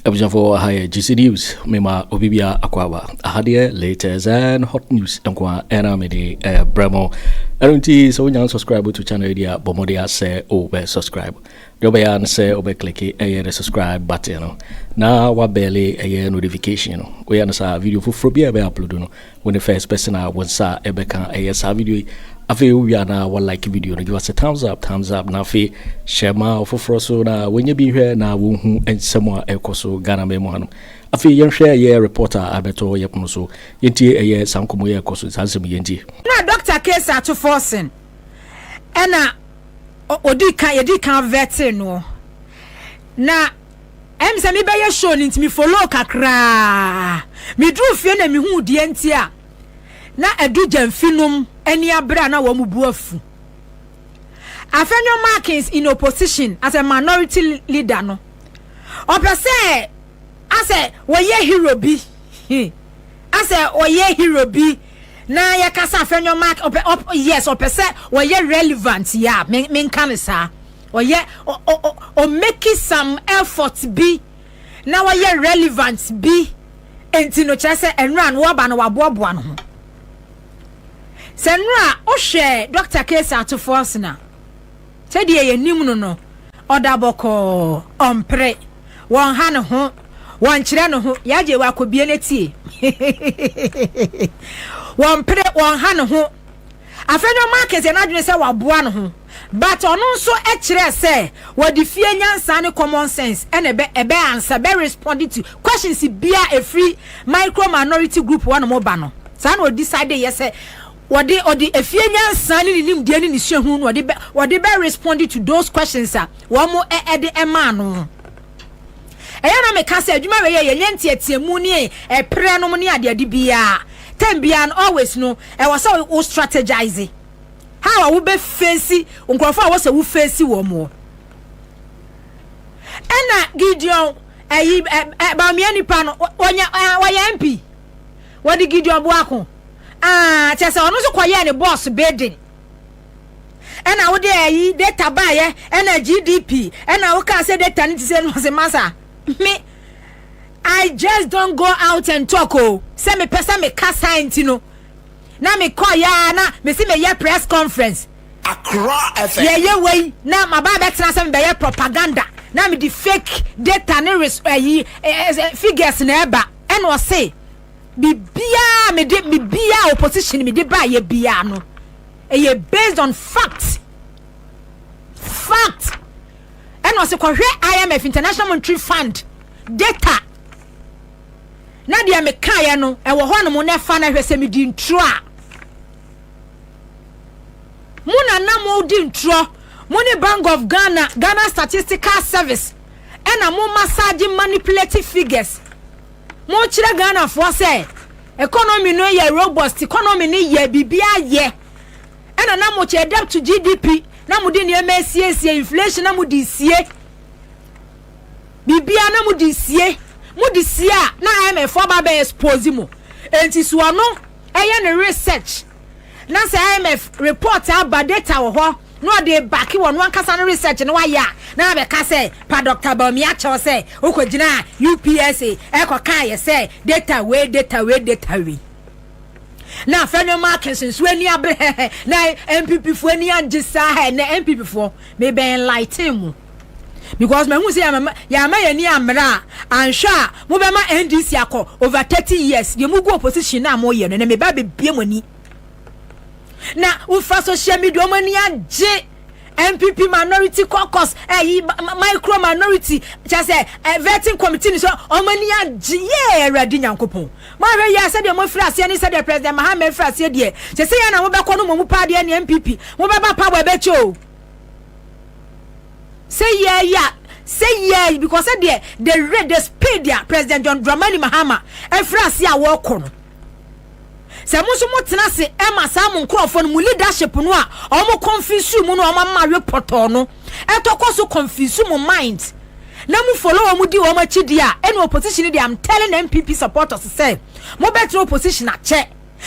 Abusuafoɔ, aha yɛ GC News. Mema obi bia akwaaba. Aha deɛ, latest and hot news nko a ɛna mede brɛ mo. Ɛno nti sɛ wonya subscribe to channel yi deɛ, bɔ mmɔden asɛ wobɛ subscribe. Deɛ wobɛyɛ ne sɛ wobɛclick ɛyɛ the subscribe button no na wabell ɛyɛ notification no. Woyɛ no saa, video foforɔ bi a ɛbɛyɛ upload no, wo ne first person a wo nsa ɛbɛka ɛyɛ saa video yi. Afei wowie a, na like video no, give us a thumbs up, thumbs up, na afei hyɛ ma ɔfoforɔ so na wɔnyɛ bi hwɛ na wɔhu nsɛm a ɛkɔ so Ghana ma mu hanom. Afei yɛnhwɛ ɛyɛ report a abɛtɔ yɛ pono so. Yɛntie ɛyɛ saa nkɔmmɔ yɛ ɛkɔ so, saa nsɛm yɛntie. Na Dr Cassiel Ato Forson ɛna odi kan, yɛdi kan vet no na sɛ mebɛyɛ show no nti mi follow kakraa. Meduru fie na mehu deɛ nti a na ɛdu gyamfi nom ani abere a na wɔn bu afu. Afenyo Markins in opposition as a minority leader no, ɔpɛ sɛ asɛ wɔyɛ hero bi, asɛ wɔyɛ hero bi na yɛkasa Afenyo Mark ɔpɛ ɔp yes, ɔpɛ sɛ wɔyɛ relevant yɛ a menka ne saa, ɔyɛ ɔ ɔ ɔ make some effort bi na wɔyɛ relevant bi. Nti no kyerɛ sɛ nwura no wɔba no waboaboa no ho sɛ nnura ɔhwɛ Dr Cassiel Ato Forson a, sɛdeɛ yɛnim no, ɔda bɔkɔɔ, ɔmpere wɔn ha ne ho, wɔnkyerɛ ne ho. Yɛagye wɔ akɔbie no tie, wɔmpere wɔn ha ne ho. Afenyo Markin yɛ n'adwene sɛ waboa ne ho, but ɔno nso kyerɛ sɛ wɔde fie nyansa ne common sense ɛna ɛbɛ answer, bɛ respond to questions bia efiri micro minority group wɔn mo ba no. Saa na ɔdecide yɛ sɛ wɔde efie nyansa ne ne nimdeɛ ne ne suahu no wɔde bɛ respond to those questions a wɔn mo ɛde ɛmaa no. Ɛyɛ na meka sɛ adwuma wei yɛ yɛnyɛ nteateamu ne ɛprɛ nom ne adeade biara. Time biara no, always no, ɛwɔ sɛ wo strategize how a wobɛ face nkurɔfoɔ a wɔsɛ wo face wɔn mo. Ɛna Gideon ɛyi ɛ ɛ Bawumia nipa no, wɔnyɛ ɛ wɔyɛ MP, wɔde Gideon Boako aa kyerɛ sɛ ɔno nso kɔyɛɛ ne boss bidding. Ɛna wode ɛyi data baayɛ, ɛna GDP, ɛna wokaa sɛ data no ti sɛ no sɛ masa me, I just don't go out and talk o. Sɛ mepɛ sɛ meka saa nti no na mekɔ yaa na mesi meyɛ press conference. Accra FM. Yɛyɛ wei na maba bɛtena sɛ mebɛyɛ propaganda na mede fake data ne res ɛyi ɛ figures na ɛba. Ɛna ɔse biribiara mede, biribiara opposition mede baayɛ biara no, ɛyɛ based on fact, fact. Ɛna ɔse kɔhwɛ IMF, International Monetary Fund data na deɛ mekaeɛ no ɛwɔ hɔ nom na ɛfa no hwɛ sɛ medi nturo a mo na na mo di ntorɔ. Mo ne Bank of Ghana, Ghana Statistical Service, ɛna mo massage manipulative figures mo kyerɛ Ghanafoɔ sɛ economy no yɛ robust, economy no yɛ biribi ayɛ. Ɛna na mo kyerɛ debt to GDP na mo de nneɛma esiesie inflation na mo de sie biribiara na mo de sie, mo de sie a na IMF aba bɛ expose mo. Nti so ɔno ɛyɛ ne research na sɛ IMF report aba, data wɔ hɔ na ɔde back wɔ no ankasa no research no wayɛ a, na abɛka sɛ pa Dr Bawumia kyɛw sɛ wokɔgyina UPSA ɛkɔka yɛ sɛ data wei, data wei, data wei. Na Afenyo Markin nso ani abere na NPP foɔ ani agye saa. Ha na NPP foɔ mebɛn enlighten mu because mahu sɛ yɛama yɛn ani ammerɛ a anhwɛ a mobɛma NDC akɔ over 30 years. Deɛ mugu opposition na moyɛ no na meba bebie mo ani na wofa social media, ɔmo ani agye. NPP minority caucus, ɛyi micro minority kyɛ sɛ vetting committee ni so, ɔmo ani agye. Yee, Awurade Nyankopɔn, mo ahwɛ yie sɛdeɛ mo firi aseɛ ne sɛdeɛ President Mahama firi aseɛ deɛ kyɛ sɛ yɛn na mobɛkɔ no mo mu paa deɛ ne NPP mobɛba power ɛbɛkyɛ o. Sɛ yɛ ya sɛ yɛ because sɛdeɛ the rate, the speed a President John Dramani Mahama ɛfiri aseɛ a wɔrekɔ no, sɛ mo nso mo tena ase ɛma saa mo nkurɔfoɔ no mo leadership no a ɔmo confuse mu no, ɔmo ama awe pɔtɔɔ no ɛtɔ kɔ so confuse mo mind na mo follow wɔn di wɔn akyi di a, ɛna opposition di. I'm telling NPP supporters sɛ mo bɛtena opposition akyɛ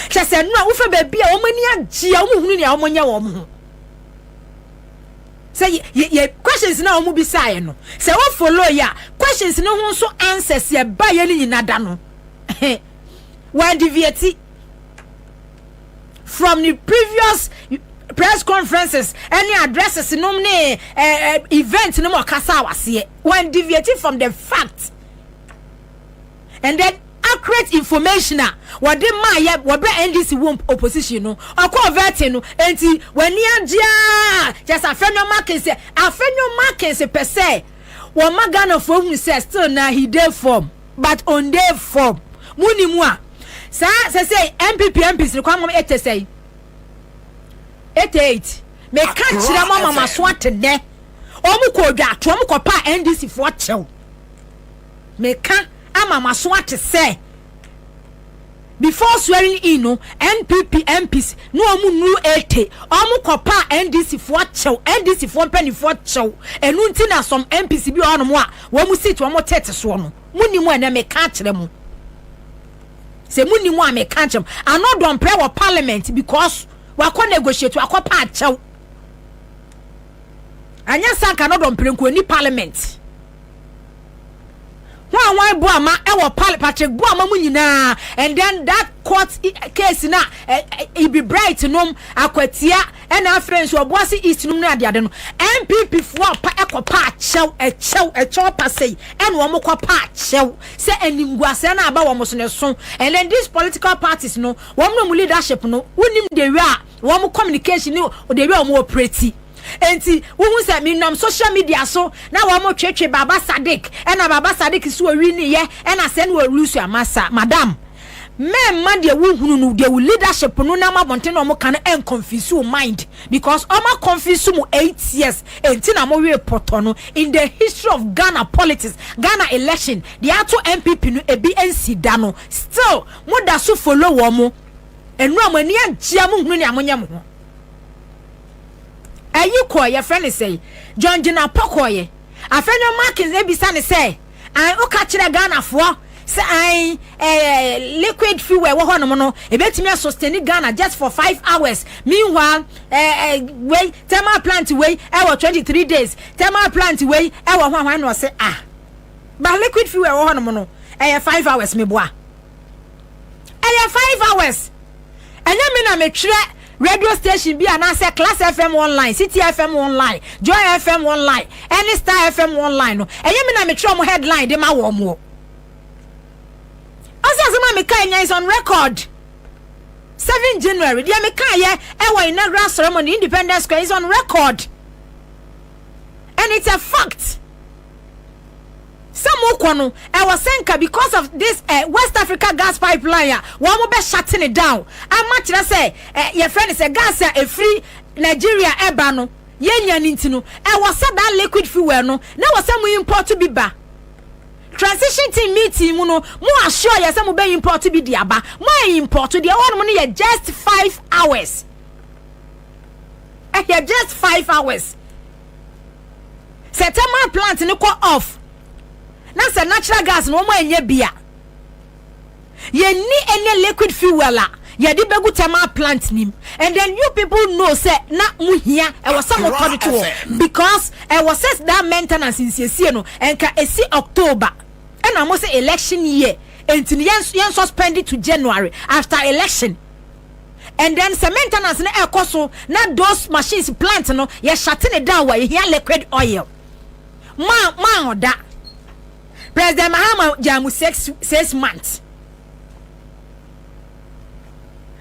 kyɛ sɛ nnura wofa baabi a wɔn ani agye a wɔn hunu nea wɔn nyɛ wɔn ho. Sɛ yɛ yɛ questions na wɔn bisaeɛ no, sɛ wo follow yɛ a, questions no ho nso answers yɛ ba yɛ ne nyina da no, wɔn deviate from the previous press conferences ɛne addresses nom ne event nom ɔkasa awaseɛ. Wɔn deviate from the fact and then accurate information a wɔde maa yɛ wɔbɛ NDC wɔ opposition no. Ɔkɔ vetting no nti w'ani agye a, kyerɛ sɛ Afenyo Markins, Afenyo Markins pɛ sɛ wɔn ma Ghanafoɔ hu sɛ still na he dey form, but on dey form mu ni mu a saa sɛ NPP MPs ne kwan mɔ ete sɛ 88. Meka kyerɛ mo ama ma so ate nɛ, wɔn kɔ odwa ato, wɔn kɔ pa NDC foɔ kyɛw. Meka ama ma so ate sɛ before swearing in no, NPP MPs na wɔn nuru 80. Wɔn kɔ pa NDC foɔ kyɛw, NDC foɔ mpanimfoɔ kyɛw. Ɛnu nti na some MPs bi wɔ hɔnom a wɔn seat wɔn tete soɔ no mu ni mu. Ɛnɛ meka kyerɛ mo sɛ mu ni mu a, meka kyerɛ mo Annoh-Dompreh wɔ parliament because wakɔ negotiate, wakɔ pa akyɛw. Anyɛ sanka Annoh-Dompreh nko ni parliament wọn a wọn Boama ɛwɔ pal Patrick Boama mu nyinaa. And then that court case na Ebi Bright nom Akwatia, ɛna afei nso Ɔboase East nom ne adeade no, NPP foɔ pa ɛkɔ pa akyɛw, ɛkyɛw ɛkyɛw pa sɛyi, ɛna wɔn kɔ pa akyɛw sɛ animguasɛ na aba wɔn so ne so. And then these political parties no, wɔn no mu leadership no, wonim the way a wɔn communication ne the way a wɔn operate. Nti wohu sɛ menam social media so na wɔn twetwe Baba Sadik, ɛna Baba Sadik so owi ne yɛ, ɛna sɛ no ɔlusu amasa. Madam, mɛɛma deɛ wohunu no deɛ wo leadership no nam abɔnten na ɔmo ka no ɛnconfuse wo mind, because ɔmo confuse mu 8 years. Enti na mo wie pɔtɔ no. In the history of Ghana politics, Ghana election deɛ ato NPP no ebi nsi da no, still mo da so follow wɔn mo. Nnura mo ani agyia, mo hunu nea mo nyɛ mo ho. Ɛyi kɔɔ, yɛfrɛ ne sɛ John Jinapor kɔɔyɛ, Afenyo Markins ebisa ne sɛ an woka kyerɛ Ghanafoɔ sɛ an liquid fuel wɔ hɔnom no ebetumi asustain Ghana just for 5 hours. Meanwhile, ɛɛ wei thermal plant wei ɛwɔ 23 days, thermal plant wei ɛwɔ ho ahwan na ɔsɛ ah, but liquid fuel wɔ hɔnom no ɛyɛ 5 hours. Meboa, ɛyɛ 5 hours. Ɛnyɛ mi na metwerɛ radio station bi anaasɛ Class FM Online, City FM Online, Joy FM Online ɛne Star FM Online no. Ɛnyɛ mi na metwerɛ mo headline de ma wɔn mo. Ɔsɛ asɛm a meka nya is on record. 7 January deɛ meka yɛ ɛwɔ inaugural ceremony, Independence Square, is on record and it's a fact sɛ mo kɔ no ɛwɔ sɛnka because of this West Africa gas pipeline a wɔn mo bɛ shutting it down ama kyerɛ sɛ yɛfrɛ no sɛ gas a efiri Nigeria ɛba no yɛnya ne nti no, ɛwɔ sɛ that liquid fuel no na wɔ sɛ mo import bi ba. Transition team meeting mu no, mo assure yɛ sɛ mo bɛ import bi di aba. Mo a import deɛ ɛwɔ nom no yɛ just 5 hours, ɛyɛ just 5 hours. Sɛ thermal plant no kɔ off na sɛ natural gas no wɔn anyɛ bia, yɛnni any liquid fuel a yɛde bɛgu thermal plant nim. And then you people know sɛ na mo hia ɛwɔ sɛ mo tɔ de to hɔ because ɛwɔ sɛ that maintenance nsiesie no nka esi October, ɛna mo sɛ election year nti yɛn yɛn suspend it to January after election. And then sɛ maintenance no ɛkɔ so na those machines, plant no, yɛ shut it down wɔ yɛhia liquid oil. Maa maa ɔda President Mahama gya mu 6 months,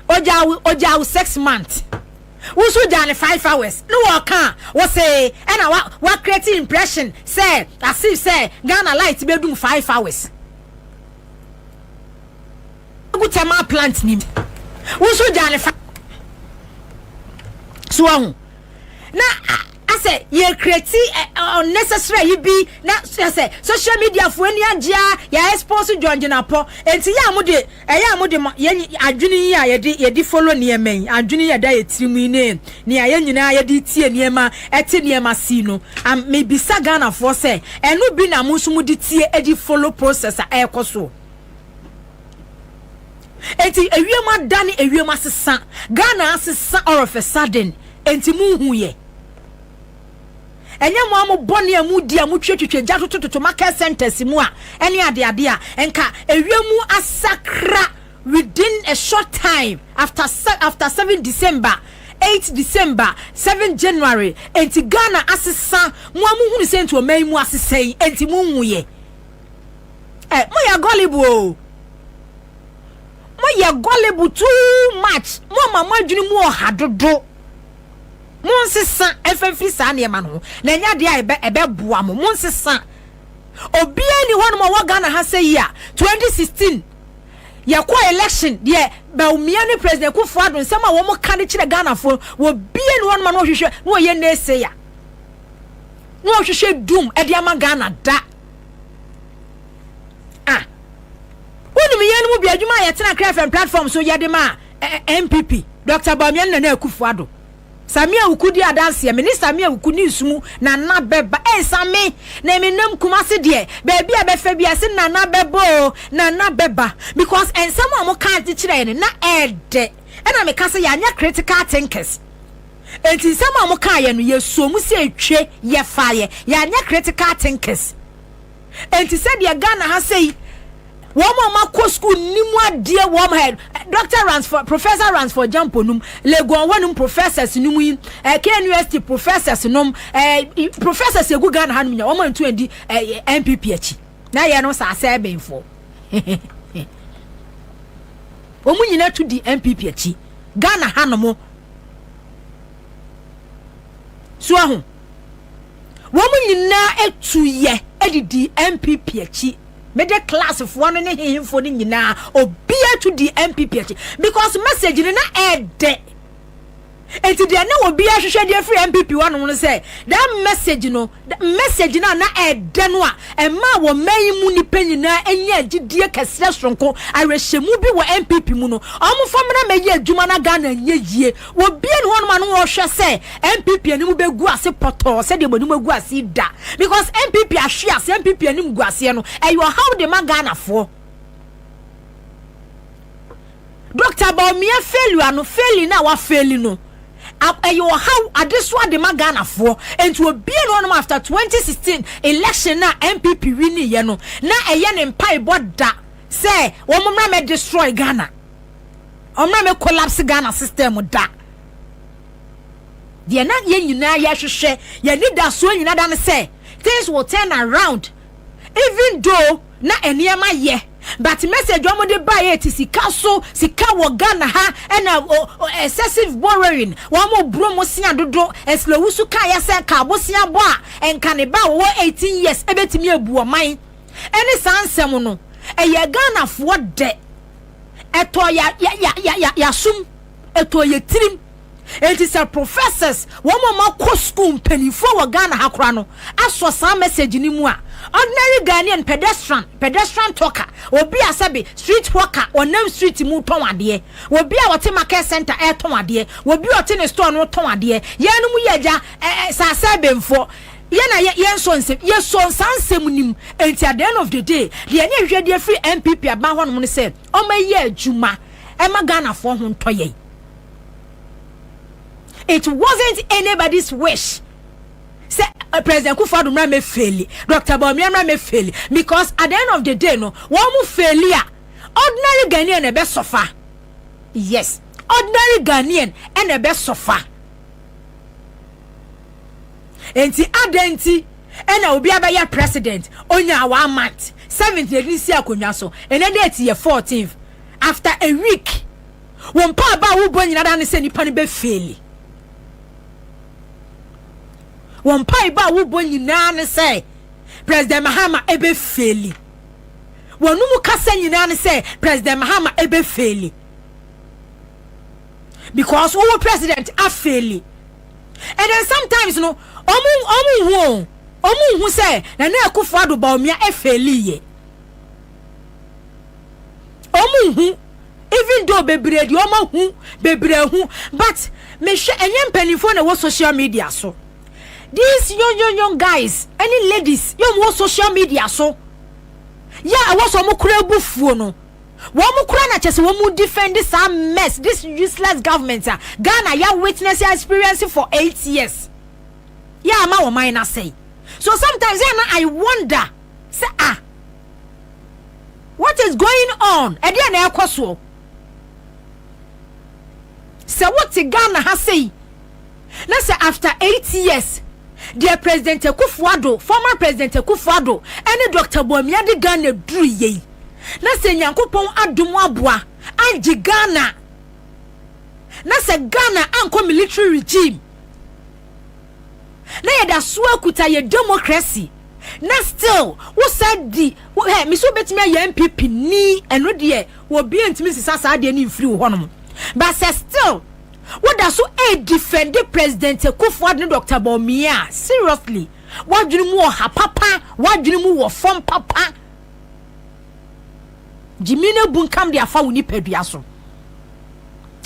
ogya wo 6 months, woso gya ne 5 hours ne wɔka wɔsɛ ɛna wa wa create impression sɛ as if sɛ Ghana light bɛdum 5 hours gu thermal plant nim. Woso gya ne fa so ahu na asɛ yɛ create unnecessary yi bi na sɛ social media foɔ ani agyea yɛ expose John Jinapor. Nti yɛ a mo de ɛyɛ a mo de yɛn adwene yi a yɛde follow nneɛma yi, adwene yi a ɛda yɛ tirim yi ne nea yɛn nyinaa yɛde tie nneɛma, ɛte nneɛma si no am. Mebisa Ghanafoɔ sɛ ɛno bi na mo nso mo de tie ɛde follow process a ɛrekɔ so. Eti ewiem adane, ewiem asesa, Ghana asesa all of a sudden. Enti mu hu yɛ. Ɛnyɛ mo a mo bɔne a modi a motwitwitwa gya totototo market centers mu a ɛne adeade a, nka ewiem mu asakra within a short time after 7 December, 8 December, 7 January. Enti Ghana asesa. Mo a mohunu sɛ nti ɔman yi mu asesa yi, enti mo nhu yɛ ɛ. Moyɛ gullible o, moyɛ gullible too much. Mo ama mo adwene mu ɔha dodo. Mo nsesa ɛfɛnfiri saa nneɛma no ho na ɛnyɛ adeɛ a ɛbɛboa mo. Mo nsesa. Obiara ni hɔnom a ɔwɔ Ghana ha sɛ yi a 2016 yɛkɔ election deɛ, Bawumia ne President Akufo Addo nsɛm a wɔn ka de kyerɛ Ghanafoɔ, wɔbie ni hɔnom a na wɔhwehwɛ na wɔyɛ naysayer na wɔhwehwɛ doom ɛde ama Ghana da. Ah, wonim yɛn no mu bi adwuma a yɛtena Kra FM platform so yɛde ma NPP, Dr Bawumia ne Nana Akufo Addo. Samia Awuku di adanseɛ. Me ne Samia Awuku ne nsumu Nana bɛba. Same na me nam Kumase deɛ, baabi a bɛfɛ bi ase Nana bɛba o, Nana bɛba, because nsɛm a mo ka de kyerɛ yɛn no na ɛɛdɛ. Ɛna meka sɛ yɛanyɛ critical thinkers, enti nsɛm a mo ka yɛ no, yɛsuo mu sɛ etwe yɛfa yɛ. Yɛanyɛ critical thinkers, enti sɛdeɛ Ghana ha sɛ yi, wɔn a wɔakɔ school nimu adeɛ, wɔn ha Dr Ransford, Professor Ransford Gyampo num, Legon hɔnom professors num yi, KNUST professors nom, professors egu Ghana ha nom nya wɔn ntu adi NPP akyi na yɛ no saa asɛ ɛbɛnfoɔ wɔn nyinaa tu di NPP akyi Ghana ha nom so aho. Wɔn nyinaa etu yɛ edidi NPP akyi. Mede classfoɔ no ne hehemfoɔ no nyinaa, obiara tu di NPP akyi because message no na ɛɛdɛ. Eti deɛ na obiara hwehwɛ deɛ firi NPP hɔnom no sɛ that message no, message no a na ɛɛdɛ no a ɛmaa wɔ mman yi mu nipa nyinaa anya agyidie kɛseɛ soronko, awerɛhyɛmu bi wɔ NPP mu no, ɔmo fa mmra mɛyɛ adwuma na Ghana nyɛ yie. Obiara ne hɔnom a no wɔhwɛ sɛ NPP anim bɛgu ase pɔtɔɔ sɛdeɛ mo anim agu ase da, because NPP ahwe ase, NPP anim gu aseɛ no, ɛyɛ ɔhaw de ma Ghanafoɔ. Dr Bawumia failure no, failing na wa fail no, ɛyɛ ɔhaw adesoa de ma Ghanafoɔ. Nti obiara ne hɔnom after 2016 election na NPP win yɛ no na ɛyɛ ne mpaebɔ da sɛ wɔn mmra mɛ destroy Ghana, wɔn mmra mɛ collapse Ghana system da. Deɛ na yɛn nyinaa yɛhwehwɛ, yɛn nidasoɔ nyinaa da no sɛ things will turn around, even though na nneɛma yɛ, but message wɔn de ba yɛ ti sika so, sika wɔ Ghana ha, ɛna o excessive borrowing, wɔn mo buro mo sia dodo. Ɛsìlɛwu so kaa yɛ sɛ ka abosia bɔ a nka ne ba a wɔwɔ 18 years ɛbɛtumi ebu ɔman. Ɛne saa nsɛm no ɛyɛ Ghanafoɔ dɛ, ɛtɔ ya ya ya ya ya yasum, ɛtɔ yɛ tirim. Eti sɛ professors, wɔn a wɔakɔ school, mpanimfoɔ wɔ Ghana ha koraa no asɔ saa message ni mu a, ordinary Ghanaian pedestrian talker, obi a sɛbi street worker, ɔnam street mu tɔn adeɛ, obi a wɔte market center ɛretɔn adeɛ, obi a ɔte ne store no tɔn adeɛ, yɛn no mu yɛ agya ɛɛ saasa bɛnfoɔ yɛn na yɛn sɔ nsɛm, yɛ sɔ nsa nsɛm nim. Eti at the end of the day, deɛ ne ehwɛ deɛ firi NPP aban hɔnom no sɛ ɔmo yɛ adwuma ɛma Ghanafoɔ ho ntɔ yɛn. It wasn't anybody's wish sɛ President Akufo-Addo mmra mɛ fail, Dr Bawumia mmra mɛ fail, because at the end of the day no, wɔn mo fail a, ordinary Ghanaian na ɛbɛ suffer. Yes, ordinary Ghanaian ɛna ɛbɛ suffer. Nti adan nti ɛna obi abɛyɛ president, onya one month, 7th na edi si akonnwa so, ɛnɛ date yɛ 14th, after a week, wɔn mpa aba a wobɔ nyinaa da ne sɛ nipa no bɛ fail. Wɔn mpa aba a wobɔ nyinaa ne sɛ President Mahama ebe fail. Wɔn mu kasa nyinaa ne sɛ President Mahama ebe fail because wɔwɔ president a fail. And then sometimes no, ɔmo hu o, ɔmo hu sɛ Nana Akufo Addo, Bawumia e fail yɛ. Ɔmo hu, even though bebree deɛ ɔmo hu, bebree hu, but mehwɛ, ɛnyɛ mpanimfoɔ na ɛwɔ social media so. These young young young guys ɛne ladies yɛ ɔmo wɔ social media so yɛ a ɛwɔ sɛ ɔmo kura ebufuo no, wɔn mo kura na kyɛ sɛ wɔn mo defend saa mess, this useless government a Ghana yɛ witness, yɛ experience for 8 years. Yɛ ama wɔn man n'asɛe. So sometimes yɛ na I wonder sɛ, ah, what is going on? Ɛdeɛ na ɛkɔ soɔ sɛ wote Ghana ha sei na sɛ after 8 years deɛ President Akufo-Addo, former President Akufo-Addo ɛne Dr Bawumia de Ghana duru yei, na sɛ Nyankopɔn adom aboa agye Ghana, na sɛ Ghana ankɔ military regime, na yɛda so akuta yɛ democracy, na still wosa di ɛ misi wobɛtumi ayɛ NPP ni, ɛno deɛ obi ntumi sisa saa adeɛ no mfiri wɔ hɔnom, but sɛ still woda so ɛdefend President Akufo-Addo ne Dr Bawumia, seriously, wadwene mu wɔ ha papa, wadwene mu wɔ fam papa. Gyimi no bu nkam de afa wo nipadua so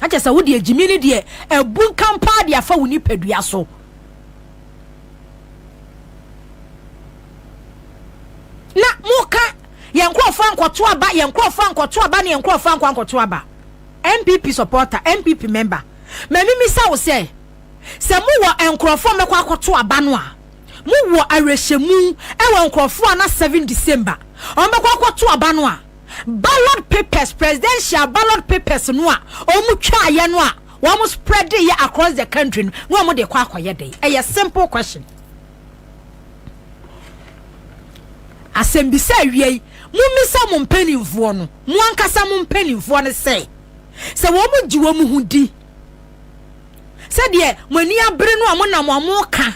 akyɛ sɛ wodeɛ gyimi no deɛ ɛbu nkam paa de afa wo nipadua so. Na moka yɛn nkurɔfoɔ ankɔto aba, yɛn nkurɔfoɔ ankɔto aba, ne yɛn nkurɔfoɔ ankɔ ankɔto aba. NPP supporter, NPP member, mɛmi misa wo sɛ mowɔ nkurɔfoɔ mɛkɔ akɔto aba no a, mowɔ awerɛhyɛmu ɛwɔ nkurɔfoɔ a na 7 December ɔmo bɛkɔ akɔto aba no a, ballot papers, presidential ballot papers no a ɔmo twaayɛ no a wɔn spread yɛ across the country no, na wɔn de kɔ akɔyɛ dɛ? Ɛyɛ simple question. Asɛmbisa awia yi, mummisa mo mpanimfoɔ no, mo ankasa mo mpanimfoɔ no sɛ wɔn gye wɔn ho di sɛdeɛ mo ani abere no a mo nam a mo ka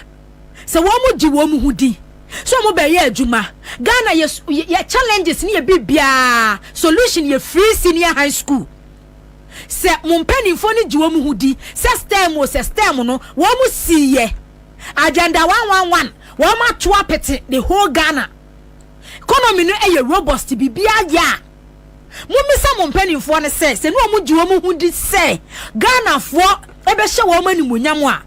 sɛ wɔn gye wɔn ho di sɛ wɔn bɛyɛ adwuma. Ghana yɛ challenges ne yɛ bibiara solution yɛ free senior high school. Sɛ mo mpanimfoɔ no gye wɔn ho di sɛ STEM o, sɛ STEM no wɔn si yɛ agenda 111, wɔn ato apete the whole Ghana economy no yɛ robust, biribiara yɛ a, mummisa mo mpanimfoɔ no sɛ ne wɔn gye wɔn ho di sɛ Ghanafoɔ ɛbɛhyɛ wɔn animuonyam a,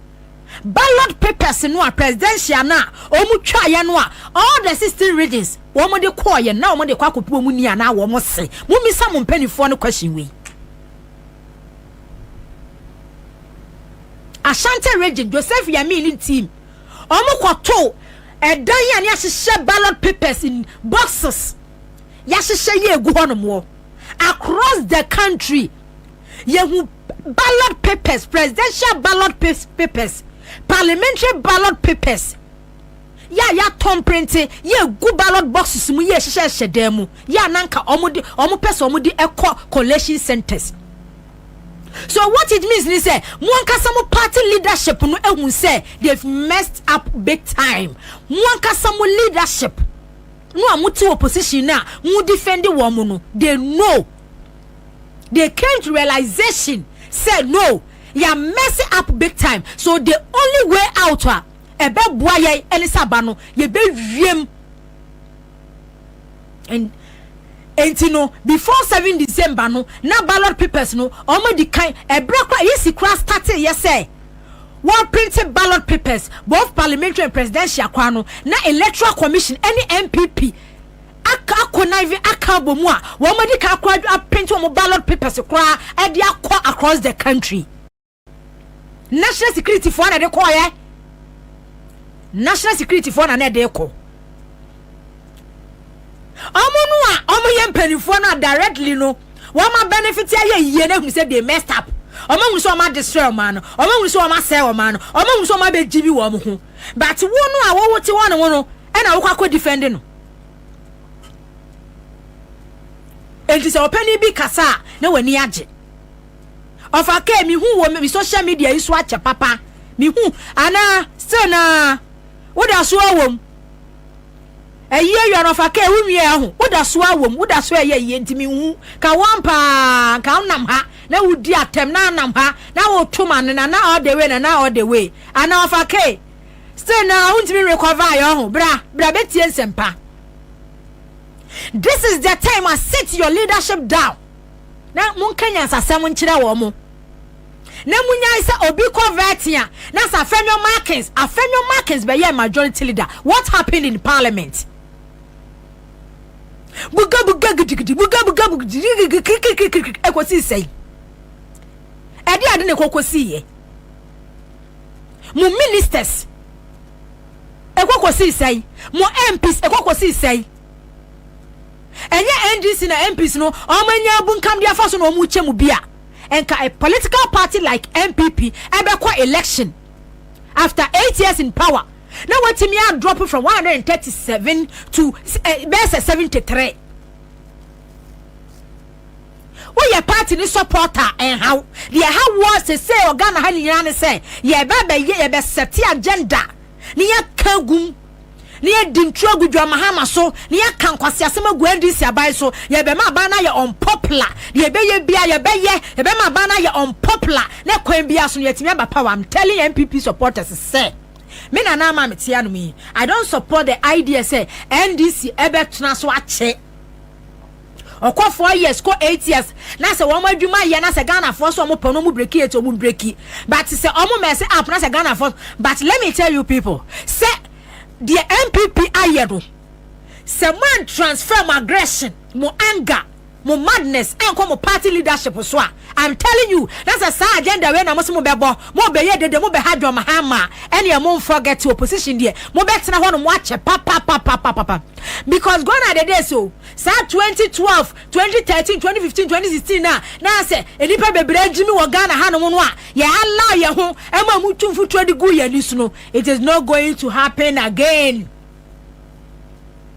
ballot papers no a presidential no a wɔn twaeɛ no a all the 16 regions wɔn de kɔɔyɛ na wɔn de kɔ akɔpi wɔn ni anaa wɔn se? Mummisa mo mpanimfoɔ no question wei. Ashanti Region, Joseph Yamin team, wɔn kɔto ɛdan a ne ahyehyɛ ballot papers in boxes, yɛahyehyɛ yɛ egu hɔnom wɔ across the country. Yɛhu ballot papers, presidential ballot papers, parliamentary ballot papers yɛ a yɛatɔn print yɛ gu ballot boxes mu, yɛ hyehyɛ hyɛ dan mu yɛ ananka ɔmo de ɔmo pɛ sɛ ɔmo de ɛkɔ collation centers. So what it means ni sɛ mo ankasa mo party leadership no ehu sɛ they've messed up big time. Mo ankasa mo leadership no a mo te opposition na mo defend wɔn mo no, they know, they came to realization say no, you are messing up big time. So the only way out a ɛbɛboa yɛn ɛne sɛ aba no yɛbɛwiem. And nti no before 7 December no na ballot papers no ɔmo di kan ɛbrɛ kora yɛsi kora start yɛ sɛ wɔn print ballot papers, both parliamentary and presidential kora no, na Electoral Commission ɛne NPP aka akɔnive aka abɔ mu a wɔn di kan kora aprint wɔn ballot papers koraa ɛde akɔ across the country. National security foɔ na ɛde kɔɔyɛ, national security foɔ na na ɛde kɔ. Ɔmo no a ɔmo yɛ mpanimfoɔ no a directly no wɔn a benefit ayɛ yie na ehun sɛ they messed up. Ɔmo ehun sɛ ɔmo adesrɛ ɔmo ano, ɔmo ehun sɛ ɔmo asɛe ɔmo ano, ɔmo ehun sɛ ɔmo abɛgyi bi wɔn ho. But wo no a wɔwɔ te wɔn ho no ɛna wokɔ akɔ defend no. Nti sɛ ɔpanin bi kasa a na w'ani agye. Ɔfa kee mi hu wɔ mi social media yi so akyɛ papa mi hu anaa still na woda so awɔ mu ɛyi awia no. Ɔfa kee wo nwie aho, woda so awɔ mu, woda so ɛyɛ yie. Nti mi hu ka wɔn paa nka wonam ha na wodi atɛm na anam ha na woto ma no na na all the way na na all the way ana. Ɔfa kee still na wontumi recover ayɛ ɔho. Bra, bra bɛtie nsɛmpa. This is the time I sit your leadership down na monka nyansasɛm nkyerɛ wɔn mo na munyae sɛ obi kɔ vetting a na sɛ Afenyo Markins, Afenyo Markins bɛyɛ majority leader, what happened in parliament? Buga buga gidigidi, buga buga gidigidi, kirikirikiri, ekosi sɛyi ɛde ade na ekoko si yɛ mo ministers. Ɛkɔ kɔsii sɛn? Mo MPs ɛkɔ kɔsii sɛn? Ɛnyɛ NDC na MPs no wɔn anya abunkam de afa so na wɔn kyɛ mu bi a, nka a political party like NPP ɛbɛkɔ election after 8 years in power na watumi a drop from 137 to bɛyɛ sɛ 73. Woyɛ party ni supporter, ɛnhaw deɛ ɛha wɔ sese Ghana ha nyinaa ne sɛ yɛbɛ bɛyɛ, yɛbɛ set agenda ne yɛka gum ne yɛdi nturo agu John Mahama so ne yɛka nkwasiasɛm agu NDC aban so. Yɛbɛma aban no ayɛ unpopular. Deɛ yɛbɛyɛ bia yɛbɛyɛ, yɛbɛma aban no ayɛ unpopular na kwan bia so no yɛtumi aba power. I'm telling NPP supporters sɛ me nana ama me tia no yi, I don't support the idea sɛ NDC ɛbɛtena so akyɛ, ɔkɔ 4 years, kɔ 8 years, na sɛ wɔn adwuma yɛ na sɛ Ghanafoɔ so wɔn pɛ no, wɔn break eight, wɔn break. But sɛ wɔn mess up na sɛ Ghanafoɔ, but let me tell you people sɛ deɛ NPP ayɛ no, sɛ mo transfer mo aggression, mo anger, mo madness ɛnkɔ mo party leadership so a, I'm telling you, na sɛ saa agenda wei na mo sɛ mo bɛbɔ, mo bɛyɛ dede, mo bɛha John Mahama, ɛnea mo forget opposition deɛ, mo bɛtena hɔ no mo akyɛ papapapapapa, because gone are the days o. Saa 2012, 2013, 2015, 2016 na na sɛ nipa bebree agyimi wɔ Ghana hanom no a yɛ allow yɛn ho ɛma mu tu mfuturo de gu yɛn ani so no, it is not going to happen again.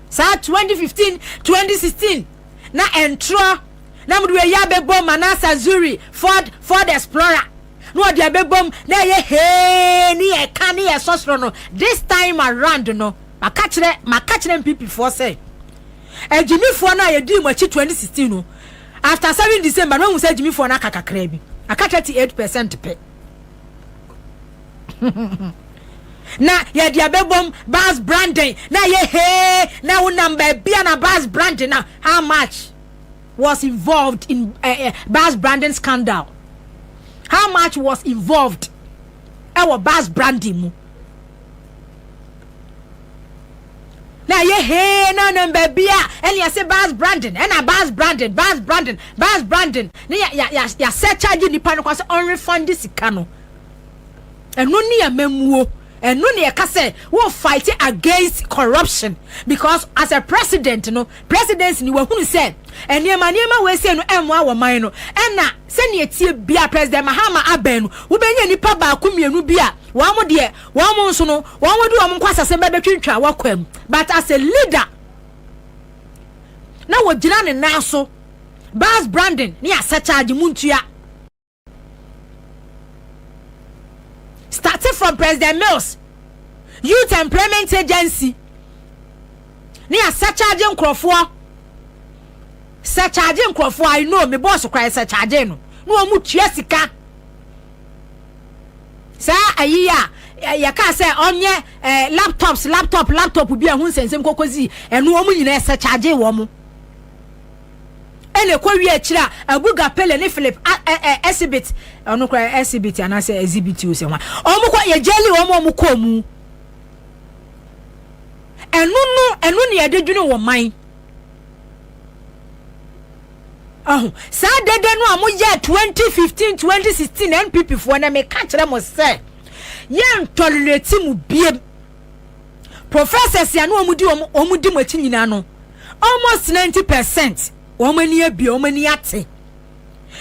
Saa 2015, 2016 na ɛntorɔ na mo de wei abɛbɔ Manasseh Azure Ford Explorer na ɔde abɛbom na ɛyɛ hee ne yɛ ka ne yɛ sɔsoro no, this time around no, maka kyerɛ NPP foɔ sɛ agyimifoɔ no a yɛdii mo akyi 2016 no, after 7 December no, ehu sɛ agyimifoɔ no aka kakra bi, aka 38% pɛ na yɛde abɛbom bus branding na yɛ hee na wonam baabi a na bus branding na how much was involved in bus branding scandal? How much was involved ɛwɔ bus branding mu na yɛ hee na nam baabi a ɛne yɛsɛ bus branding, ɛna bus branding, bus branding, bus branding ne yɛ yɛ yɛ yɛsɛ charge nipa no kɔ sɛ ɔn refund sika no? Ɛno ne amamuo, ɛno ne yɛka sɛ wo fight against corruption, because as a president no, presidency ni wahunu sɛ nneɛma wei sɛ no ɛmmoa wɔ man no. Ɛna sɛnea tie bia President Mahama abɛn no, wobɛnya nipa baako mmienu bi a wɔn mo deɛ, wɔn mo nso no, wɔn mo de wɔn nkɔ asase bɛbɛtwintwa wɔkɔ mu, but as a leader na wɔgyina ne nan so, bus branding ne yɛasɛ charge mu ntua, starting from President Mills Youth Employment Agency ne yɛasɛ charge nkurɔfoɔ, sɛ charge nkurɔfoɔ. I know me boss kora sɛ charge no na wɔn mu tua sika. Saa ayi a yɛka sɛ ɔnyɛ laptops, laptop bi a ho nsɛnsɛm kɔkɔ zi ɛno, wɔn nyinaa sɛ charge wɔn. Ɛna ɛkɔ wie akyire a Abuga Pele ne Philip Exhibit, ɔno kora Exhibit anaasɛ Exhibit o, sɛ hwan, ɔmo kɔ yɛ gyeli wɔn a ɔmo kɔɔ mu. Ɛno no, ɛno ne yɛde dwene wɔ man ɔho. Saa dede no a moyɛ 2015, 2016, NPP foɔ, na meka kyerɛ mo sɛ yɛn tolerate mu biem. Professors a na wɔn di mo akyi nyinaa no, almost 90% wɔn ani abie, wɔn ani ate.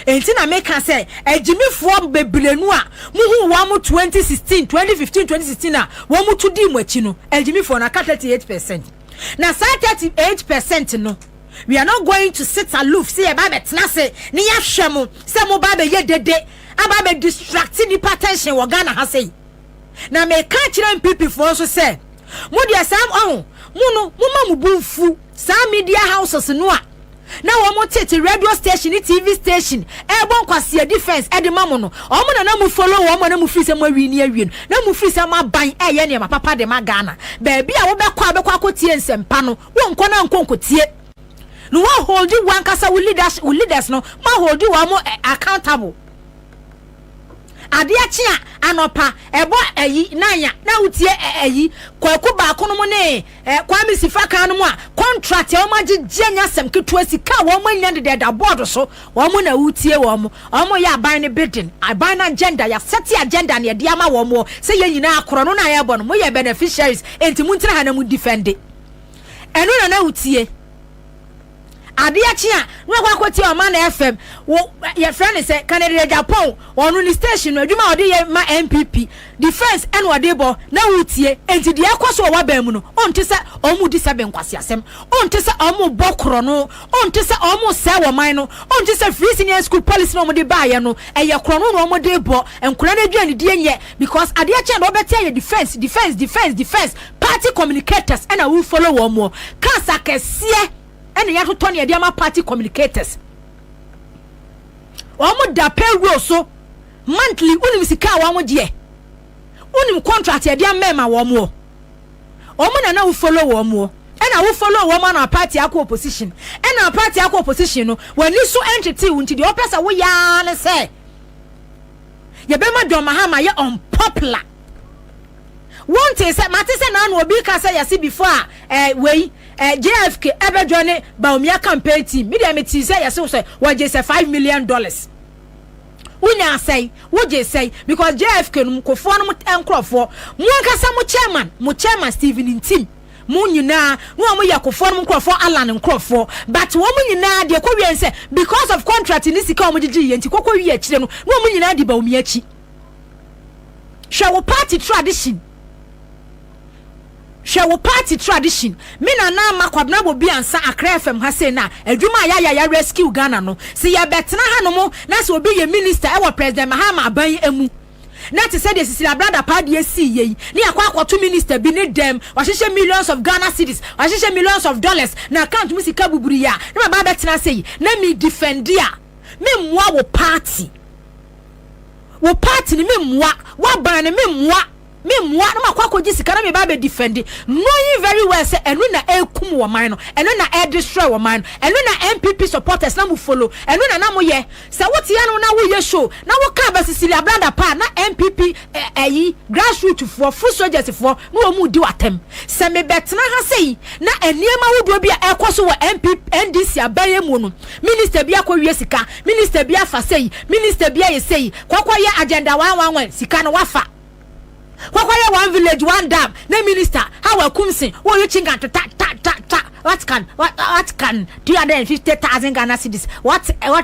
Nti na meka sɛ agyimifoɔ bebree no a muhu wɔn mo 2016, 2015, 2016 a wɔn mo to di mo akyi no, agyimifoɔ no aka 38%. Na saa 38% no, we are not going to sit aloof sɛ yɛba abɛtena ase ne yɛahwɛ mo sɛ mo ba abɛyɛ dede aba abɛ distract nipa attention wɔ Ghana ha sɛyi. Na meka kyerɛ NPP foɔ nso sɛ mo deɛ, saa ɔho mo no, mo ma mo bu nfu saa media houses no a na wɔn tete radio station ne TV station ɛbɔ nkwasia defense ɛde ma mo no, wɔn na mo follow wɔn na mo firi sɛ mo awie ni awie no, na mo firi sɛ mo aban ɛyɛ nneɛma papa de ma Ghana. Beebi a wobɛkɔ a bɛkɔ akɔtie nsɛmpa no, wɔn nkɔ na nkɔ nkɔtie na wɔn hold wɔn ankasa wo leaders no, mo hold wɔn mo accountable. Adeɛ kye a, anɔpa, ɛbɔ ayi, nan a, na wotie ayi, Kwaku baako no mu ne Kwame Sifa kan no mu a, contract a wɔn agyegye nyɛ asɛm ketewa, sika a wɔn anya dedɛɛda board so, wɔn na wotie wɔn. Wɔn yɛ aban no bidding, aban no agenda, yɛasɛte agenda na yɛde ama wɔn wɔ sɛ yɛn nyinaa korɔ no na yɛbɔ no, moyɛ beneficiaries, enti montena ha na mo defend. Ɛno na na wotie. Adeɛ kye a, na wakɔ akɔtie Ɔman FM, wo, yɛfrɛ no sɛ Kennedy Agyapong, ɔno ne station no, adwuma a ɔde yɛ ma NPP, defence ɛna ɔde bɔ, na wotie. Enti deɛ ɛkɔ so wɔ w'aban mu no, wonte sɛ wɔn redi sɛbe nkwaseasɛm, wonte sɛ wɔn rebɔ korɔno, wonte sɛ wɔn resɛe ɔman no, wonte sɛ free senior school policy no a wɔde baeɛ no, ɛyɛ korɔno na wɔde rebɔ, nkwadaa no aduanedie nyɛ, because adeɛ kye a deɛ wobɛte ayɛ defence, defence, defence, defence, party communicators ɛna wo follow wɔn, cars akɛseɛ ɛna yɛatotɔ ne yɛde ama party communicators. Wɔn da payroll so monthly, wonim sika a wɔn gyeɛ, wonim contract yɛde ama ɛma wɔn wɔ, wɔn na na wo follow wɔn wɔ, ɛna wo follow wɔn ana party akɔ opposition, ɛna party akɔ opposition no wɔn ani so ɛntete wo, nti deɛ ɔpɛ sɛ woyaa ne sɛ yɛbɛma John Mahama yɛ unpopular. Wɔn te sɛ mate sɛ naanu obi ka sɛ yɛsi before a wei JFK ɛbɛdwa ne Bawumia campaign team, mi deɛ mi ti sɛ yɛsi sɛ wɔgye sɛ $5 million. Wonya asɛe, wogye sɛe, because JFK no nkofoɔ no nkorɔfoɔ mo ankasa mo chairman Stephen Ntim mo nyinaa na wɔn yɛ kofoɔ no nkorɔfoɔ, Alan nkorɔfoɔ, but wɔn nyinaa deɛ kɔ wie sɛ because of contract ne sika wɔn gyegye yɛ nti kɔkɔ wie akyire no na wɔn nyinaa di Bawumia akyi. Hwɛ wo party tradition, hwɛ wo party tradition. Me nana ama Kwabena wɔ bi ansa Accra FM ha sei na adwuma a yɛayɛ yɛ rescue Ghana no si yɛbɛtena ha nom na sɛ obi yɛ minister ɛwɔ President Mahama aban emu na te sɛ deɛ Cecilia Brada paa deɛ si yɛ yi ne yɛakɔ akɔto minister bi ne dɛm, wahyehyɛ millions of Ghana cedis, wahyehyɛ millions of dollars na account mu sika buburu yi a, na maba abɛtena ase yi na mi defend a, me mmoa wo party, wo party ni, me mmoa w'aban ni, me mmoa, me mmoa na makɔ akɔgye sika na meba abɛ defend, knowing very well sɛ ɛno na ɛkum wɔ man no, ɛno na ɛdestroy wɔ man no, ɛno na NPP supporters na mo follow, ɛno na na mo yɛ sɛ wote ya no na woyɛ show na woka ba Cecilia Brada pa na NPP ɛyi grassroot foɔ, foot soldiers foɔ na wɔn mu di w'atɛm sɛ mebɛtena ha sɛyi na nneɛma ahodoɔ bi a ɛkɔ so wɔ NPP NDC abɛyɛ mu no, minister bi akɔ wie sika, minister bi afa sɛyi, minister bi ayɛ sɛyi, kɔkɔ yɛ Agenda 111 sika no wafa, kɔkɔ yɛ one village one dam na minister Hawa Koomson wɔyɛ chinga to ta ta ta ta. What can 250,000 Ghana cedis, what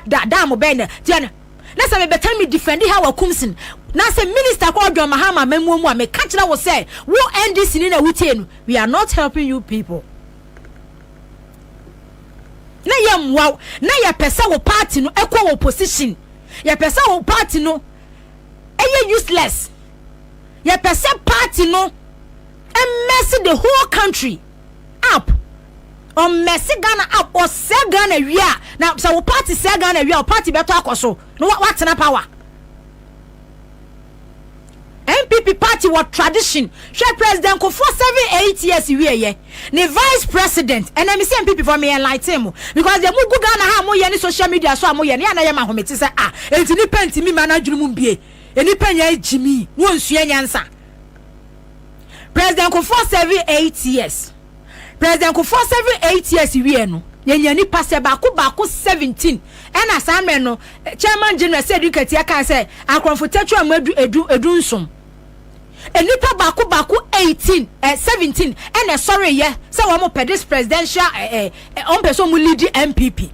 da dam bɛn na tia na na sɛ mebɛtɛn mi defend Hawa Koomson na sɛ minister kɔ ɔdɔn Mahama mɛmuo mu a, meka kyerɛ wo sɛ wo NDC ni na wotie no, we are not helping you people na yɛ mmoa wo, na yɛpɛ sɛ wo party no ɛkɔ wɔ opposition, yɛpɛ sɛ wo party no ɛyɛ useless, yɛpɛ sɛ party no ɛmess the whole country up, ɔmess Ghana up, ɔsɛ Ghana wie a, na sɛ wo party sɛ Ghana wie a, wo party bɛtɔ akɔ so na watena power. NPP party wɔ tradition. Hwɛ, President Kufuor 7, 8 years wie yɛ ne vice president, ɛna mi sɛ NPP for me enlighten mo, because deɛ mo gu Ghana ha a mo yɛ ne social media so a mo yɛ ne yɛ na yɛ ma ahomete sɛ ah, eti nipa ntumi ma n'adwene mu mbie, nipa nyɛ gyimi wɔn nsua nyansa. President Kufuor 7, 8 years, President Kufuor 7, 8 years wie no, yɛnya nipa sɛ baako baako 17, ɛna saa mmerɛ no Chairman General sɛ edu nketewa kan sɛ akorɔmfo tɛtwa mu edu edu edu nson, nipa baako baako 18 17 ɛna ɛsɔre yɛ sɛ wɔn pɛ this presidential ɛ ɛ wɔn pɛ sɛ wɔn lead NPP.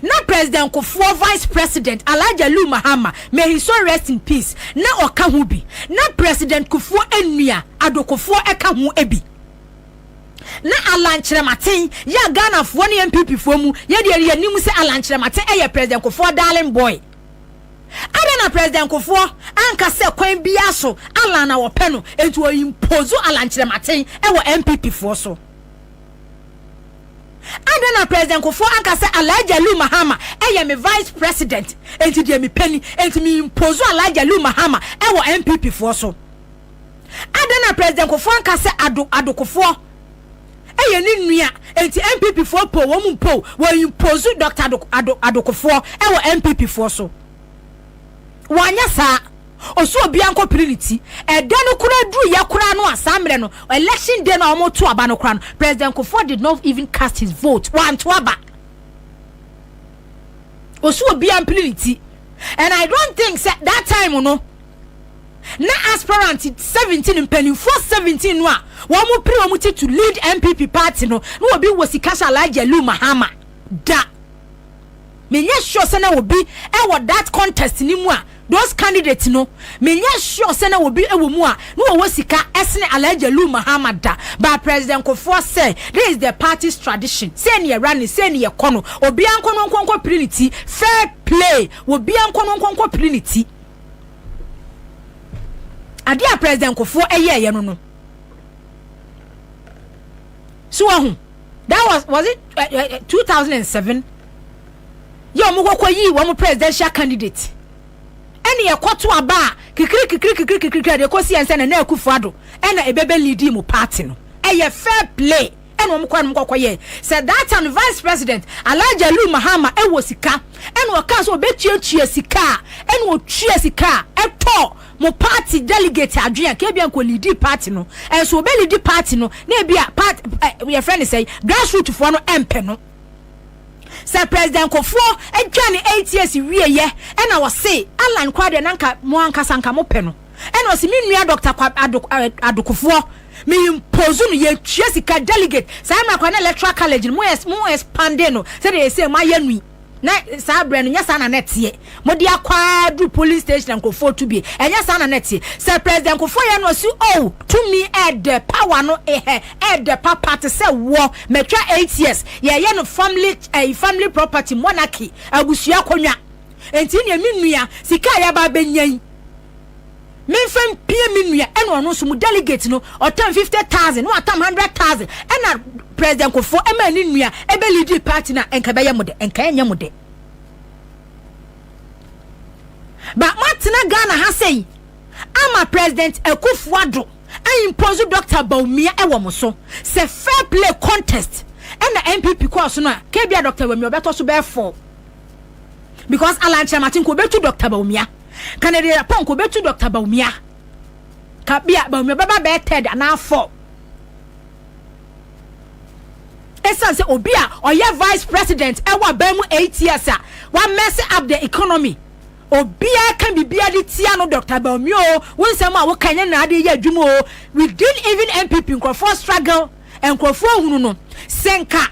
Na President Kufuor vice president Alhaji Aliu Mahama, may he so rest in peace, na ɔka ho bi, na President Kufuor enua Ado Kufuor ɛka ho bi, na Alan Kyerɛmaten yɛ Ghanafoɔ ne NPP foɔ mu yɛdeɛ yɛnim sɛ Alan Kyerɛmaten ɛyɛ President Kufuor darling boy. Ada na President Kufuor anka sɛ kwan biara so Alan na wɔpɛ no, nti wɔ impose Alan Kyerɛmaten ɛwɔ NPP foɔ so. Ada na President Kufuor anka sɛ Alhaji Aliu Mahama ɛyɛ me vice president, nti deɛ mepɛ ni, nti me impose Alhaji Aliu Mahama ɛwɔ NPP foɔ so. Ada na President Kufuor anka sɛ Ado Kufuor ɛyɛ ne nua, nti NPP foɔ po wɔn mu mpo wɔ impose Dr Ado Kufuor ɛwɔ NPP foɔ so. Wɔanyɛ saa. Ɔsɛ obiara nkɔ piri ne ti. Ɛda no koraa duru yɛ koraa no a, saa mmerɛ no, election day no a wɔn to aba no koraa no, President Kufuor did not even cast his vote. Wanto aba. Ɔsɛ obiara mpiri ne ti. And I don't think sɛ that time no, na aspirant 17, mpanimfoɔ 17 no a wɔn pere wɔn ti to lead NPP party no, na obi wɔ sika sɛ Alhaji Aliu Mahama da. Menyɛ sure sɛ na obi ɛwɔ that contest ni mu a, those candidates no, menyɛ sure sɛ na obi ɛwɔ mu a na wɔwɔ sika ɛsene Alhaji Aliu Mahama da. But President Kufuor sɛ this is the party's tradition, sɛ ne yɛra ne sɛ ne yɛkɔ no, obiara nkɔ no nkɔnkɔ pere ne ti. Fair play, obiara nkɔ no nkɔnkɔ pere ne ti. Adeɛ a President Kufuor ɛyɛɛyɛ no, so wahu, that was it 2007 yɛ wɔn kɔkɔ yi wɔn presidential candidate, ɛna yɛkɔto aba a kikiri kikiri kikiri kikiri a deɛ kɔsi yɛn sɛ Nana Akufo Addo ɛna ebɛbɛ lead mu party no. Ɛyɛ fair play ɛna wɔn kɔ ɛna wɔn kɔkɔ yɛ sɛ that time Vice President Alhaji Aliu Mahama ɛwɔ sika, ɛna ɔka sɛ ɔbɛtuatua sika a, ɛna otua sika a ɛtɔ mo party delegate adwene a kebia nkɔ lead party no. Ɛnso ɔbɛ lead party no na ebi a part ɛ yɛfrɛ ne sɛ grassroot foɔ no ɛmpɛ no. Sɛ President Kufuor atwa ne 8 years wieyɛ, ɛna wɔse Alan kora deɛ, nanka mo ankasa nka mo pɛ no, ɛna ɔse me nua Dr Adokofoɔ me impose no, yɛtua sika delegate. Saa mmerɛ kora na electoral college no mo expande no sɛdeɛ yɛsɛ mo ayɛ no yi, na saa berɛ no nyɛ saa na nɛteɛ. Mode akɔ aduru polling station nkurɔfoɔ tu bie, ɛnyɛ saa na nɛteɛ. Sɛ President Kufuor yɛ no, ɔsi oh, tumi ɛɛdɛ, power no ɛhɛ ɛɛdɛ papa te sɛ wɔ mɛtwa 8 years, yɛyɛ no family family property, monarchy, abusua akonnwa. Nti nea me nua sika a yɛaba abɛnya yi, memfa mpie me nua. Ɛna ɔno nso mu delegate no ɔtam 50,000 na watam 100,000, ɛna President Kufuor ɛma ne nua ɛbɛ lead party na nka bɛyɛ mo de, nka ɛnyɛ mo de. Ba moatena Ghana ha sɛyi ama President Akufo Addo impose Dr Bawumia ɛwɔ mo so sɛ fair play contest ɛna NPP kɔɔ so no a, kebia Dr Bawumia ɔbɛtɔ so bɛyɛ four, because Alan Kyerematen ko obetu Dr Bawumia, Kennedy Agyapong ko obetu Dr Bawumia, kabia Bawumia bɛba bɛyɛ third anaa four. Ɛsiane sɛ obi a ɔyɛ vice president ɛwɔ aban mu 8 years a wa mess up the economy, obiara ka biribiara de tia no, Dr Bawumia o, wo nsɛm a woka nyɛ na ade yɛ adwuma o. Within even NPP, nkurɔfoɔ struggle, nkurɔfoɔ hunu no sɛ nka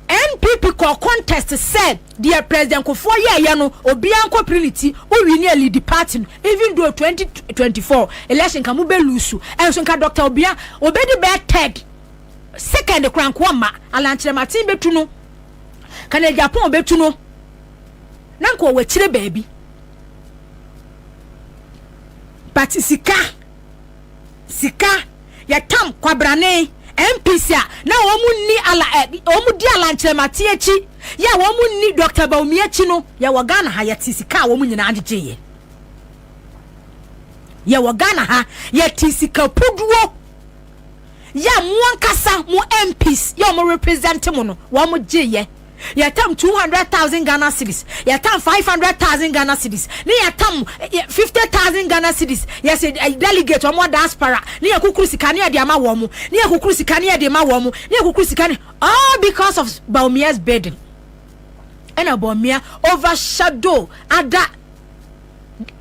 NPP kɔ contest sɛ deɛ President Kufuor yɛɛyɛ no, obiara nkɔ pere ne ti, owi ne lead party no, even though 2024 election ka mo bɛ lose, ɛnso nka Dr Obia obedi bɛɛ third, second korankoa ma Alan Kyerematen bɛtu no, Kennedy Agyapong bɛtu no, na nka ɔwɔ akyire baabi. But sika sika yɛtam kwabrane MPs a na wɔn ni ala ɛ wɔn di Alan Kyerematen akyi yɛ a wɔn ni Dr Bawumia akyi no. Yɛwɔ Ghana ha, yɛte sika a wɔn nyinaa gyegye yɛ. Yɛwɔ Ghana ha, yɛte sika puduo yɛ mo ankasa mo MPs yɛ wɔn represent mo no, wɔn gye yɛ. Yɛtam 200,000 Ghana cedis, yɛtam 500,000 Ghana cedis, ne yɛtam 50,000 Ghana cedis. Yɛsɛ delegate wɔn diaspora ne yɛ kukuru sika ne yɛde ama wɔn mo, ne yɛ kukuru sika ne yɛde ma wɔn mo, ne yɛ kukuru sika ne, all because of Bawumia's burden. Ɛna Bawumia overshadow ada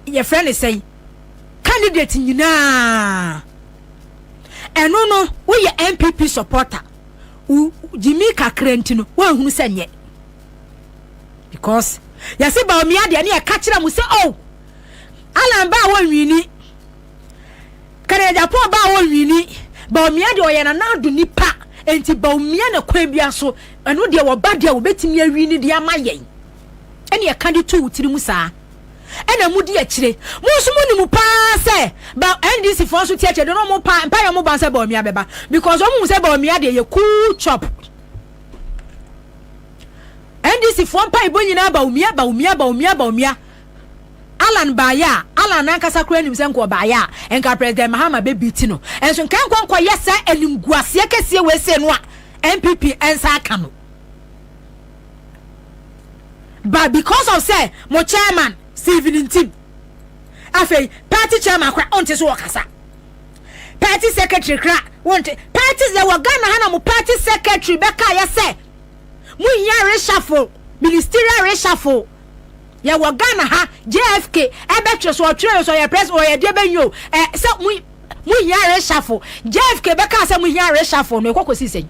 yɛfrɛ ne sɛn candidate nyinaa. Ɛno no, woyɛ NPP supporter, gyimi kakra nti no woahunu sɛ nyɛ because yɛse Bawumia deɛ ne yɛka kyerɛ mo sɛ oh, Alan ba a wɔnwini, Kennedy Agyapong ba a wɔnwini, Bawumia deɛ ɔyɛ Nana Addo nipa, nti Bawumia na kwan bia so ɛno deɛ wɔba deɛ wɔbɛtumi awini deɛ ama yɛn. Ɛne yɛka de to wo tiri mu saa, ɛna mu di akyire. Mo nso mo nim paa sɛ ba NDC foɔ nso te akyire de no, mo pa mpa yɛ mo ba sɛ Bawumia bɛba because wɔn mu sɛ Bawumia deɛ yɛ cool chop. NDC foɔ mpa ibo nyinaa Bawumia, Bawumia, Bawumia, Bawumia. Alan baayɛ a, Alan nankasa kora nim sɛ nkɔ baayɛ a nka President Mahama bɛbi ti no, ɛnso nka nkɔ nkɔyɛ sɛ animguaseɛ kɛseɛ wɔ ese no a NPP nsa aka no. But because of say mo chairman Stephen Ntim Afei party chairman kora ɔnte so ɔkasa. Party secretary kora wonte. Party yɛ wɔ Ghana ha na mo party secretary bɛka yɛ sɛ mo hia reshuffle, ministerial reshuffle. Yɛ wɔ Ghana ha JFK ɛbɛtwerɛ so ɔtwerɛ so ɔyɛ press ɔyɛ deɛ bɛnyi o ɛ sɛ mo hia reshuffle. JFK bɛka sɛ mo hia reshuffle no, ɛkɔ kɔsi sɛn?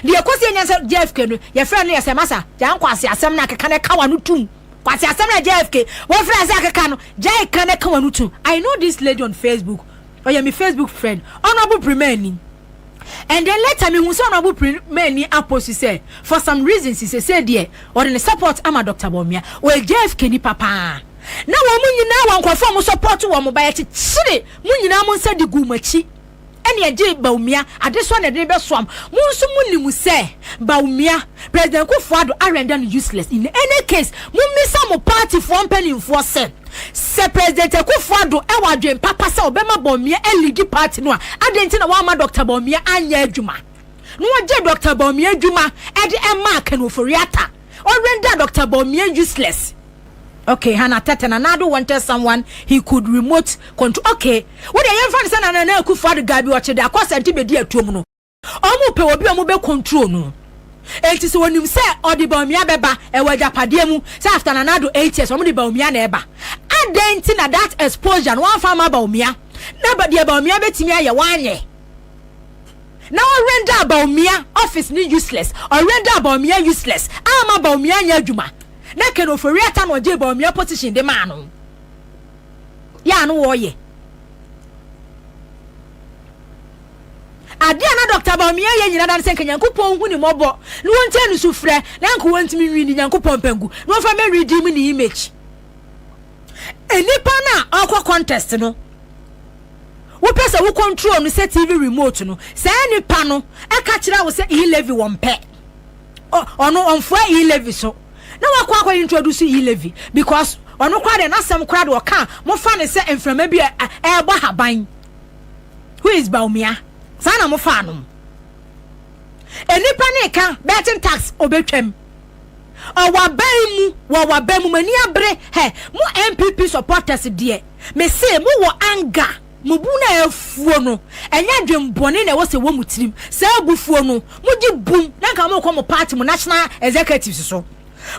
Deɛ ɛkɔsi enya sɛ JFK no yɛfrɛ no yɛ sɛ masa gya nkɔ ase asɛm no akeka no ɛka wa no tum. Kwasi asɛm na JFK wɔfrɛ sɛ akeka no gya ka no ɛka wa no tum. I know this lady on Facebook, ɔyɛ mi Facebook friend, Honourable Primani, and then later mi hu sɛ Honourable Primani apost sɛ for some reasons sɛ deɛ ɔde ne support ama Dr. Bawumia. Ɔyɛ JFK nipa paa na wɔn mu nyinaa wɔn nkurɔfoɔ a wɔn support wɔn ba yɛkyekyere mu nyinaa mo nsa de gu mo akyi ɛne ɛgye Bawumia adesoa na ɛde bɛsoam mo nso. Mo nim sɛ Bawumia, President Akufo-Addo arender no useless. In any case, mo mmisa mo party foɔ mpanimfoɔ sɛ President Akufo-Addo ɛwɔ adwen papa sɛ ɔbɛma Bawumia ɛlead party no a, adeɛ nti na wɔama Dr. Bawumia anyɛ adwuma na wɔgye Dr. Bawumia adwuma ɛde ɛma Ken Ofori-Atta, ɔrender Dr. Bawumia useless? Okay, Hannah Tete, Nana Addo wanted someone he could remote control. Okay, wo de yɛmfa no sɛ Nana Akufo-Addo Gabby Otchere de akɔsɛnte bɛdi atuom no, ɔmo pɛ obi a ɔmo bɛ control no. Eti sɛ wɔnim sɛ ɔde Bawumia bɛba, ɛwɔ agyapadeɛ mu sɛ after Nana Addo 8 years ɔmo de Bawumia na ɛba, adan nti na that exposure no wɔamfa ama Bawumia na deɛ Bawumia bɛtumi ayɛ wanyɛ na ɔrender Bawumia office ni useless, ɔrender Bawumia useless ama Bawumia nyɛ adwuma na Ken Ofori-Atta na ɔgye Bawumia position de maa no yɛ ano wɔɔyɛ adeɛ a na Dr. Bawumia yɛ nyina dan sɛ nka Nyankopɔn hu ne mmɔbɔ na wɔntie no so frɛ na nka wɔntumi nwi ne Nyankopɔn mpangu na wɔmfa mɛ redeem ne image. Enipa no a ɔkɔ contest no, wopɛ sɛ wo control no sɛ TV remote no, saa nipa no ɛka kyerɛ wo sɛ e-levy wɔn pɛ, ɔno ɔnfoa e-levy so na wakɔ akɔ introduce e-levy because ɔno koraa deɛ n'asɛm koraa deɛ ɔka mofa ne sɛ mframa bi a ɛɛbɔ haban. Who is Bawumia? Saa na mofa no. Enipa ne ka betting tax obetwam, ɔwɔ aban mu, wɔwɔ aban mu. Mani abere hɛ mo NPP supporters deɛ, mese mo wɔ anger mo bu na afuo no, ɛnyɛ adwembɔne na ɛwɔ sɛ wɔ mo tirim. Saa abufuo no mo gye bum na nka mo kɔ mo party, mo national executives so,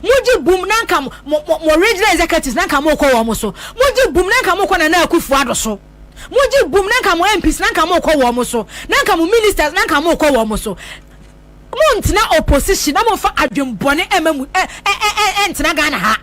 mo gye bum na nka mo regional executives na nka mo kɔ wɔn so, mo gye bum na nka mo kɔ Nana Akufo-Addo so, mo gye bum na nka mo MPs na nka mo kɔ wɔn so, na nka mo ministers na nka mo kɔ wɔn so. Mo ntena opposition na mo fa adwembɔne ɛma mu ɛ ɛ ɛ ɛntena Ghana ha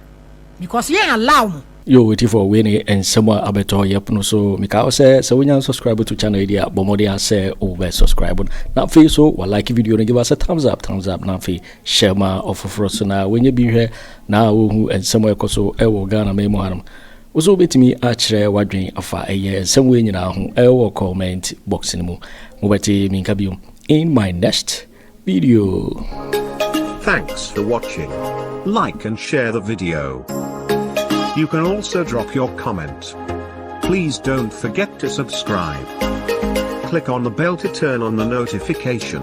because yɛn allow mo. Yo, tifo, wei ne nsɛm a abɛtɔ yɛ pono so. Meka wo sɛ wonya subscribe to channel yi a, bɔ mmɔden a sɛ wobɛ subscribe no na afei so wa like video no, give us a thumbs up, thumbs up, na afei hyɛ ma ɔfoforɔ so na wɔnyɛ bi hwɛ na wɔhu nsɛm a ɛkɔ so ɛwɔ Ghana ma mu hanom. Wo so wobɛtumi akyerɛ w'adwen afa ɛyɛ nsɛm wei nyinaa ho ɛwɔ comment box no mu. Mobɛte minka bio in my next video. Thanks for watching. Like and share the video. You can also drop your comment. Please don't forget to subscribe. Click on the bell to turn on the notification.